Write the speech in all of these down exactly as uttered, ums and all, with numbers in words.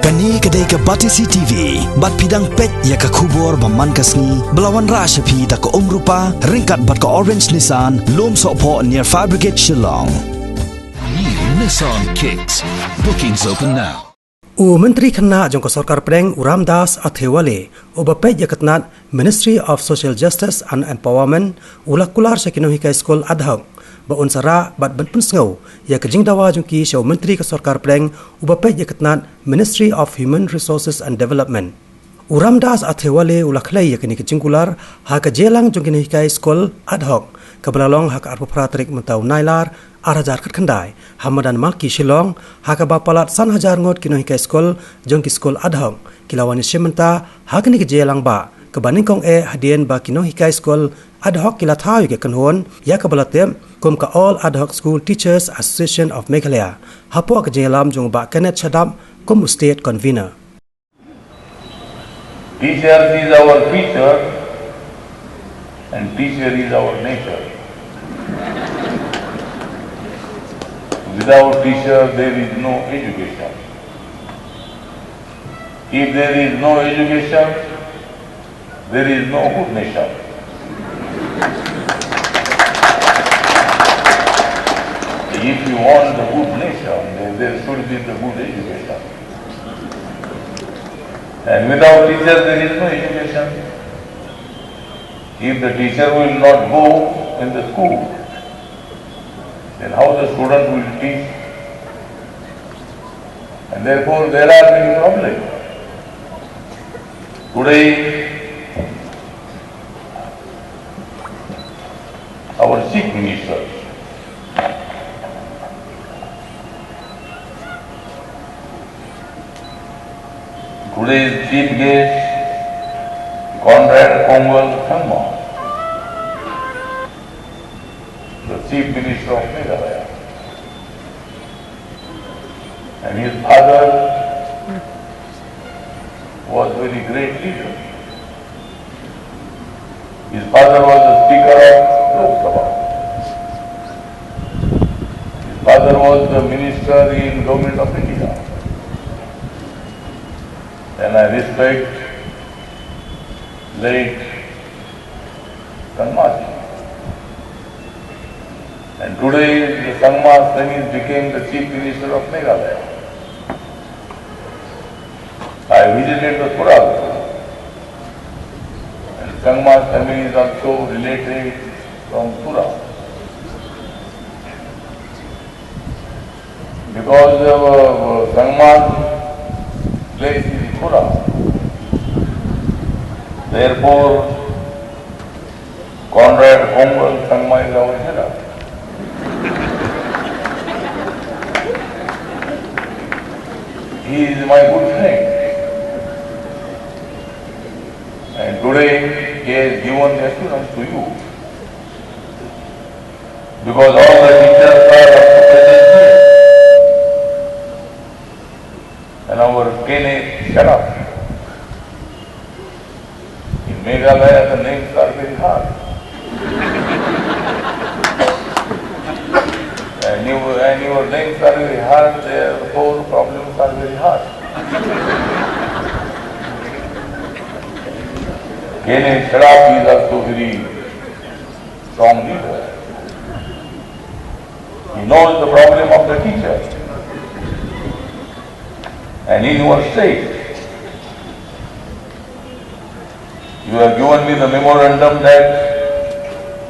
Kane ka dei ka Batesi T V, bad phi dang peit ïa ka khubor ba man ka sngi, ba la wanrah sha phi da ka Umrupa, ryngkat bad ka Orange Nissan, Lumsohphoh near Fire Brigade Shillong. New Nissan Kicks. Bookings open now. U Myntri Khynnah jong ka Sorkar Pdeng u Ramdas Athewale, uba peit ïa ka tnat Ministry of Social Justice and Empowerment, u la kular sha ki nonghikai skul ad hoc ba un sa rah bad ban pynsngew ïa ka jingdawa jong ki sha u Myntri ka Sorkar Pdeng uba peit ïa ka tnat Ministry of Human Resources and Development. U Ramdas Athewale u la khlei ïa kane ka jingkular ha ka jingïalang jong ki nonghikai skul ad hoc kaba la long ha ka arphew phra tarik mynta u Nailar, ar hajar khatkhyndai, ha madan Malki Shillong, ha kaba palat san hajar ngut ki nonghikai skul jong ki skul ad hoc ki la wan ïashim bynta ha kane ka jingïalang ba kaba nyngkong eh hadien ba ki nonghikai skul ad hoc ki la thaw ïa ka kynhun ïa kaba la tip kum ka All Ad Hoc School Teachers Association of Meghalaya, hapoh ka jingïalam jong u Bah Kenneth Shadap kum u State Convener. Teacher is our future and teacher is our nature. Without teacher, there is no education. If there is no education, there is no good nation. If you want the good nation, then there should be the good education. And without teacher, there is no education. If the teacher will not go in the school, then how the student will teach? And therefore, there are many problems. Today, our Chief Minister, today's Chief Guest, Conrad Kongwal Sangma, the Chief Minister of Meghalaya. And his father was very great leader. His father was the Speaker of Lok Sabha. His father was the minister in Government of India. And I respect late Sangma Singh. And today, the Sangma Sangis became the Chief Minister of Meghalaya. I visited the Tura also. And Sangma Sangi is also related from Tura. Because, uh, Sangma's place is Tura. Therefore, Conrad Kongwal Sangma is our hero. He is my good friend. And today, he has given assurance to you. Because all the teachers are also present here. And our Kenneth Shadap. In Meghalaya, the names are very hard. And you, and your names are very hard, therefore problems are very hard. Kenneth Shadap is also very strong leader. He knows the problem of the teacher. And in your state, you have given me the memorandum that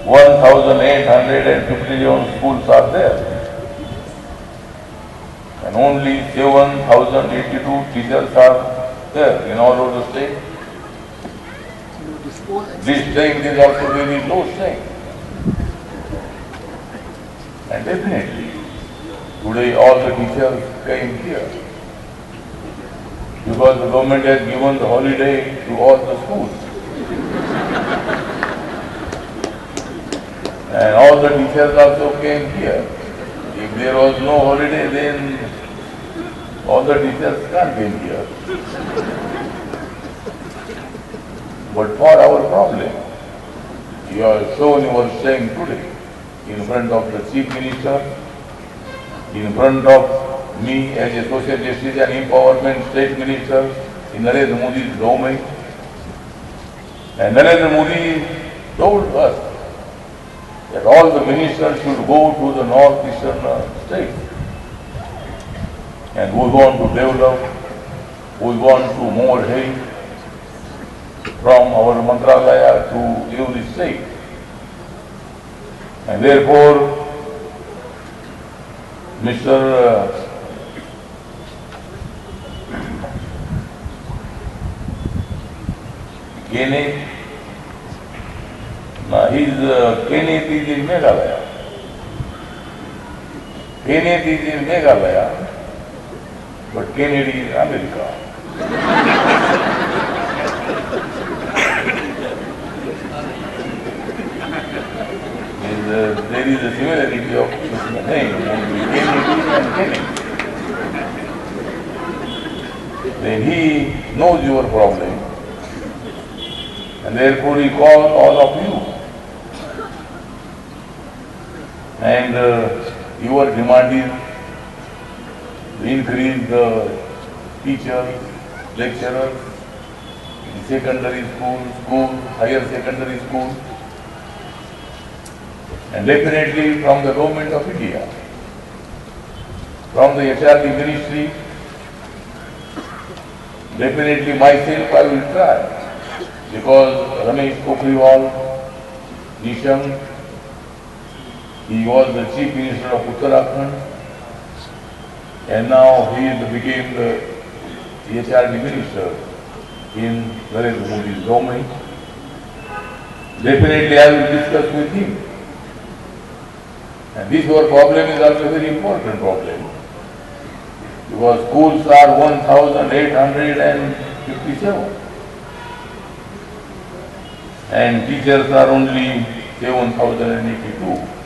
one thousand eight hundred and fifty-seven schools are there. And only seven thousand eighty-two teachers are there in all over the state. This strength is also very low strength. And definitely, today all the teachers came here because the government has given the holiday to all the schools. And all the teachers also came here. If there was no holiday, then all the teachers can't came here. But for our problem, you have shown your strength today in front of the Chief Minister, in front of Me as a Social Justice and Empowerment State Minister in Narendra Modi's government. And Narendra Modi told us that all the ministers should go to the northeastern uh, state. And we want to develop, we want to move ahead from our Mantralaya to every state. And therefore, Mister uh, Kenneth, now his uh, Kenneth is in Meghalaya. Kenneth is in Meghalaya, but Kennedy is in America. And, uh, there is a similarity of name, Kennedy and Kennedy. Then he knows your problem, and therefore he calls all of you. And uh, your demand is to increase the teachers, lecturers in secondary school, school, higher secondary school, and definitely from the government of India, from the H R D ministry, definitely myself I will try, because Ramesh Pokhriyal Nishank, he was the Chief Minister of Uttarakhand, and now he became the H R D Minister in Narendra Modi's government. Definitely, I will discuss with him. And this our problem is also a very important problem, because schools are one thousand eight hundred and fifty-seven, and teachers are only seven thousand and eighty-two.